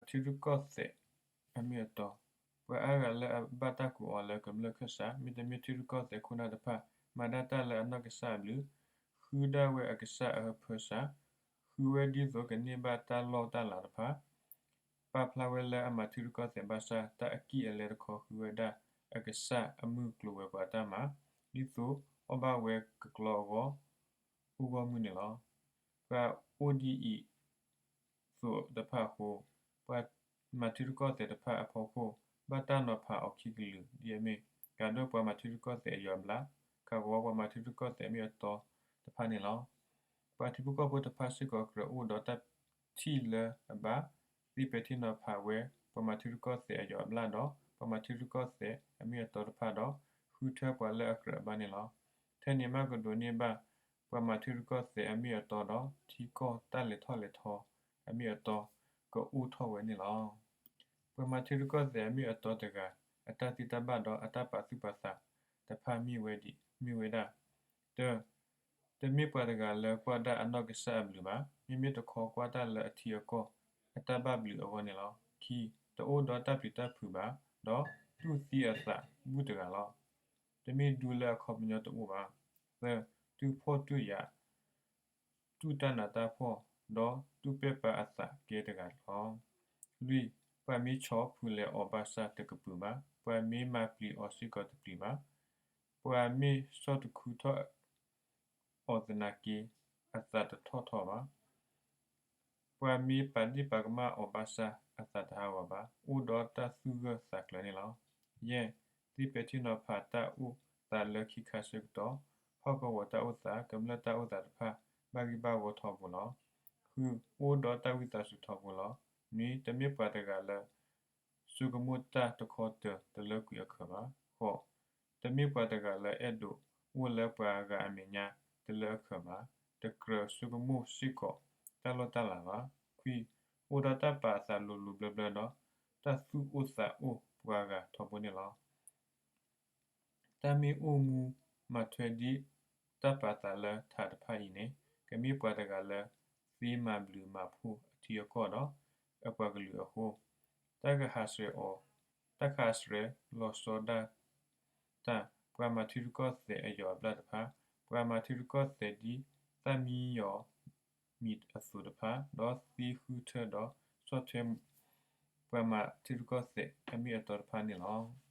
ထံရူၢ်ကီၢ်သဲးအမ့ၢ်အတီ, ပှၤအါဂၤလၢအဘၣ်တၢ်ကိးအီၤလၢကမျၢၢ်ခၢၣ်စး မ့တမ့ၢ်ထံရူၢ်ကီၢ်သဲးခိၣ်နၢ်တဖၣ် မၤဒၣ်တၢ်လၢအနီၢ်ကစၢ်အဘျုး, ဃုဒၣ်ဝဲအကစၢ်အဟၢဖၢစး, ဃုဝဲဒ်သိးကန့ၢ်ဘၣ်တၢ်လီၢ်တၢ်လၤတဖၣ် ပာ်ဖျါဝဲလၢအမၤထံရူၢ်ကီၢ်သဲးဘၣ်ဆၣ် တၢ်အကံၢ်အလဲတခီဃုဝဲဒၣ်အကစၢ်အမုၢ်ကျိၤဝဲၤကွာ်တၢ်မၤ, ဒ်သိးအီၣ်ဘၣ်ဝဲကကျီအဂီၢ် အိၣ်ဂီၢ်မုၢ်န့ၣ်လီၤ. ပှၤအိၣ်ဒ်အံၤသိးတဖၣ်အဃိ, ပှၤမၤထံရူၢ်ကီၢ်သဲးတဖၣ်အဖီခိၣ် ဘၣ်တၢ်နီၤဖးအီၤခံကလုာ်ဒ်အမ့ၢ်, ကးဒိၣ်ပှၤမၤထံရူၢ်ကီၢ်သဲးအယီၤအဘျၣ်, ခးကဝီၤပှၤမၤထံရူၢ်ကီၢ်သဲးအမ့ၢ်အတီတဖၣ်န့ၣ်လီၤ. ပှၤထံဖိကီၢ်ဖိတဖၣ်စ့ၢ်ကီးကြၢးအိၣ်ဒီးတၢ်ထံၣ်လၢအဘၣ်, သ့ပဲာ်ထံနီၤဖးဝဲ ပှၤမၤထံရူၢ်ကီၢ်သဲးအယီၤအဘျၣ်ဒီး ပှၤမၤထံရူၢ်ကီၢ်သဲးအမ့ၢ်အတီတဖၣ်ဒီး ဃုထၢပှၤလၢအကြၢးအဘၣ်န့ၣ်လီၤ. ထဲန့ၣ်မးကဒိးန့ၢ်ဘၣ် ပှၤမၤထံရူၢ်ကီၢ်သဲးအမ့ၢ်အတီဒီး ထံကီၢ်တၢ်လဲၤထီၣ်လဲၤထီအမ့ၢ်အတီ ကအိၣ်ထီၣ်ဝဲန့ၣ်လီၤ. ပှၤမၤထံရူၢ်ကီၢ်သဲးအမ့ၢ်အတီတဂၤ အတၢ်သ့တၢ်ဘၣ်ဒီးအတၢ်ပာ်သူၣ်ပာ်သးတဖၣ်မ့ၢ်ဝဲဒၣ်, မ့ၢ်ဝဲဒၣ်, တၢ, တမ့ၢ်ပှၤတဂၤလၢကွၢ်ဒၣ်အနီၢ်ကစၢ်အဘျုးဘၣ်, မ့မ့ၢ်တခီကွၢ်တၢ်လၢအထံအကီၢ်အတၢ်ဘၣ်ဘျုးအဂီၢ်န့ၣ်လီၤ. ခံ, တအိၣ်ဒီးတၢ်ပျံၤတၢ်ဖုးဘၣ်, ဒီးတူၢ်သံအသးဘူၣ်တဂၤလီၤ. တမ့ၢ်ဒူလၢအခီပညီတအိၣ်ဘၣ်. သၢ, တူၢ်ဖှီၣ်တူၢ်ယာ် တူၢ်တၢ်နးတၢ်ဖှီၣ်, ဒီးတူၢ်ပဲာ်ပာ်အသးကဲတဂၤလီၤ. လွံၢ်, ပှၤမ့ၢ်ဆီၣ်ဖုလဲၤအီၤဘၣ်ဆၣ်တကပုာ်ဘၣ်, ပှၤမ့ၢ်မၤပျံၤအီၤစ့ၢ်ကီးတပျံၤဘၣ်, ပှၤမ့ၢ်ဆီၣ်တခူထီၣ် အီၤသနာ်က့ အသးတထီၣ်ထီဘၣ်. ပှၤမ့ၢ်ပာ်ဒ့ၣ်ပာ်ကမၣ်အီၤဘၣ်ဆၣ် အသးတဟးဂီၤဘၣ်, အိၣ်ဒီးတၢ်သူၣ်ဂၢၢ်သးကျၢၤန့ၣ်လီၤ. ယဲၢ်, သ့ပဲာ်ထံနီၤဖးတၢ်အိၣ်သးလၢခံခါဆၢကတီၢ်, ဟီၣ်ကဝီၤတၢ်အိၣ်သး, ကမျၢၢ်တၢ်အိၣ်သးတဖၣ် ဘၣ်ဂံၢ်ဘၣ်ဝီထီဘိလီၤ. ဃု, အိၣ်ဒီးတၢ်ဝံသးစူၤထီဘိလီၤ. နွံ, တမ့ၢ်ပှၤတဂၤလၢ ဆိကမိၣ်တၢ်တခီတၢၤတလၢကွံာ်အခၢးဘၣ်. ဃိး, တမ့ၢ်ပှၤတဂၤလၢအဲၣ်ဒိးအိၣ်လၢပှၤဂၤအမဲာ်ညါတလၢအခၢးဘၣ်, တကြၢးဆိကမိၣ်စ့ၢ်ကီးတၢ်လီၢ်တၢ်လၤဘၣ်. ခွံ, အိၣ်ဒီးတၢ်ပာ်အသးလိၤလိၤဘျၢဘျၢဒီး တၢ်သူၣ်အိၣ်သးအိၣ်ပှၤဂၤထီဘိန့ၣ်လီၤ. တၢ်မ့ၢ်အိၣ်မူမၤထွဲဒ်တၢ်ပာ်သးလၢထးတဖၣ်အံၤန့ၣ် ကမ့ၢ်ပှၤတဂၤလၢ သ့မၤဘျုးမၤဖှိၣ်အထံအကီၢ်ဒီး အပှၤကလုာ်အဃိ, တၢ်ကဟးဆှဲးအီၤ, တၢ်ကဟးဆှဲးလီၤဆီဒၣ်တၢ် ပှၤမၤထံရူၢ်ကီၢ်သဲးအယီၤအဘျၣ်တဖၣ်, ပှၤမၤထံရူၢ်ကီၢ်သဲးဒ်သၣ်မံယီၤမံၤအသိးတဖၣ်, ဒီးသ့ဃုထၢဒီးဆီၣ်ထွဲ ပှၤမၤထံရူၢ်ကီၢ်သဲးအမ့ၢ်အတီတဖၣ်န့ၣ်လီၤ.